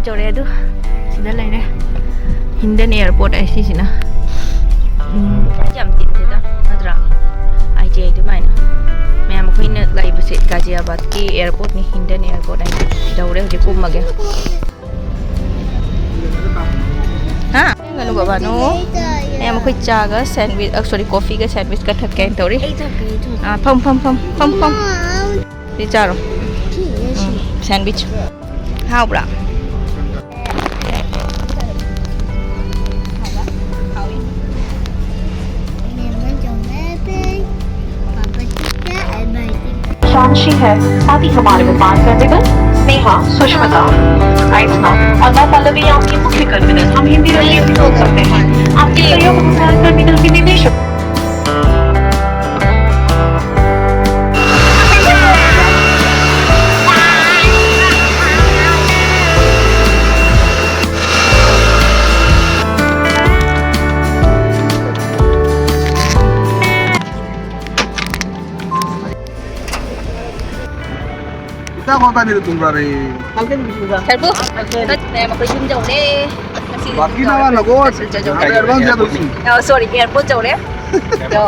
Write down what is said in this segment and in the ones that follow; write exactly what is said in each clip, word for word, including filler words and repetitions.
ꯌꯧꯔꯦ ꯑꯗꯨ꯫ ꯁꯤꯗ ꯂꯩꯔꯦ꯫ ꯍꯤꯟꯗꯟ ꯑꯦꯌꯔꯄꯣꯔꯠ ꯍꯥꯏ ꯁꯤꯁꯤꯅ꯫ ꯎꯝ, ꯌꯥꯝ ꯇꯤꯟꯗꯦꯗ, ꯅꯠꯇ꯭ꯔꯥ? ꯑꯥꯏ ꯖꯤ ꯑꯥꯏ ꯑꯗꯨꯃꯥꯏꯅ꯫ ꯃꯌꯥꯝ ꯑꯩꯈꯣꯏꯅ ꯂꯩꯕꯁꯦ ꯒꯥꯖꯤꯌꯥꯕꯥꯗꯀꯤ ꯑꯦꯌꯔꯄꯣꯔꯠꯅꯤ, ꯍꯤꯟꯗꯟ ꯑꯦꯌꯔꯄꯣꯔꯠ ꯍꯥꯏꯁꯦ꯫ ꯌꯧꯔꯦ, ꯍꯧꯖꯤꯛ ꯀꯨꯝꯃꯒꯦ꯫ ꯍꯥ? ꯀꯩꯅꯣ ꯕꯕꯥꯅꯣ? ꯃꯌꯥꯝ ꯑꯩꯈꯣꯏ ꯆꯥꯒ ꯁꯦꯟꯋꯤꯁ, ꯑ, ꯁꯣꯔꯤ, ꯀꯣꯐꯤꯒ ꯁꯦꯟꯋꯤꯁꯀ ꯊꯛꯀꯦ ꯍꯥꯏꯅ ꯇꯧꯔꯤ꯫ ꯑꯩ ꯊꯛꯀꯦ, ꯑꯩ ꯊꯛꯀꯦ꯫ ꯑꯥ, ꯐꯝ, ꯐꯝ, ꯐꯝ, ꯐꯝ, ꯐꯝ꯫ ꯁꯤ ꯆꯥꯔꯣ꯫ ꯎꯝ, ꯁꯦꯟꯋꯤꯁ꯫ ꯍꯥꯎꯕ꯭ꯔꯥ? शांशी है, साथ ही हमारे विमान टर्मिनल, स्नेहा, सुष्मिता, आइसना और नौ पल्लवी आपकी मुख्य टर्मिनल। हम हिंदी रंगें भी खोल सकते हैं। आपके सहयोग अनुसार टर्मिनल के निर्देशों ꯏꯇꯥ ꯀꯣꯟ ꯇꯥꯅꯤ ꯇꯨꯝꯕ꯭ꯔꯥ ꯔꯦ? ꯁꯔꯕꯨ, ꯅꯠꯇꯦ, ꯃꯈꯣꯏ ꯌꯨꯝ ꯌꯧꯔꯦ꯫ ꯉꯁꯤꯗꯤ ꯌꯨꯝ ꯌꯧꯔꯦ꯫ ꯅꯒꯣꯠ꯫ ꯆꯠꯆꯧꯔꯦ꯫ ꯑꯦꯗꯚꯥꯟꯁ ꯌꯥꯗꯧꯁꯤ꯫ ꯑ, ꯁꯣꯔꯤ, ꯑꯦꯌꯔꯄꯣꯔꯠ ꯌꯧꯔꯦ꯫ ꯑꯗꯣ,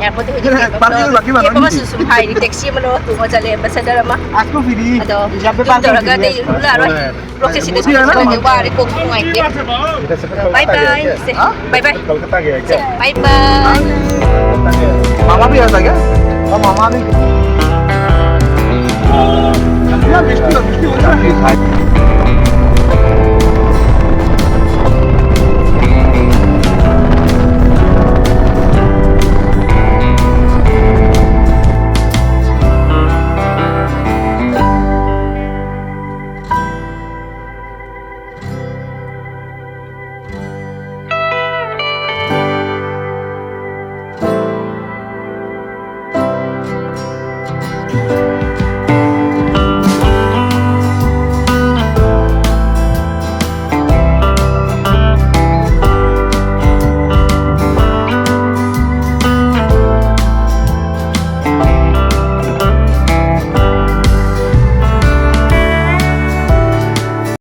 ꯑꯦꯌꯔꯄꯣꯔꯠꯇ ꯍꯧꯖꯤꯛ ꯄꯥꯔꯀꯤꯡ ꯂꯥꯛꯈꯤ ꯀꯦꯕ ꯃꯥꯜꯂꯝꯅꯤ꯫ ꯑꯃꯁꯨ ꯁꯨꯝ ꯍꯥꯏꯔꯤ, ꯇꯦꯛꯁꯤ ꯑꯃ ꯂꯧꯔ ꯇꯣꯡꯉ ꯆꯠꯂꯦ, ꯑꯦꯝꯕꯦꯁꯦꯗꯔ ꯑꯃ꯫ ꯑꯁ, ꯀꯣ ꯐꯤꯗꯤ ꯑꯗꯣ, ꯌꯥꯝ ꯌꯨꯝ ꯄꯥꯔꯀꯤꯡ ꯌꯧꯔꯒ ꯐꯤꯗꯤ꯫ ꯑꯇꯩ ꯎꯠꯂꯛꯑꯔꯣꯏ꯫ ꯄ꯭ꯔꯣꯁꯦꯁꯁꯤꯗ ꯁꯨꯝ ꯇꯧꯔꯦ, ꯋꯥꯔꯦ, ꯀꯣꯛꯁꯨ ꯅꯨꯡꯉꯥꯏꯇꯦ꯫ ꯕꯥꯏ ꯕꯥꯏ꯫ ꯁꯦ, ꯕꯥꯏ ꯕꯥꯏ꯫ ꯁꯦ, ꯕꯥꯏ ꯕꯥꯏ꯫ मामा भी आ गया? और मामा भी। ꯌꯥꯝ ꯃꯤꯁꯇꯤ ꯑꯣꯏ, ꯃꯤꯁꯇꯤ ꯑꯣꯏ꯫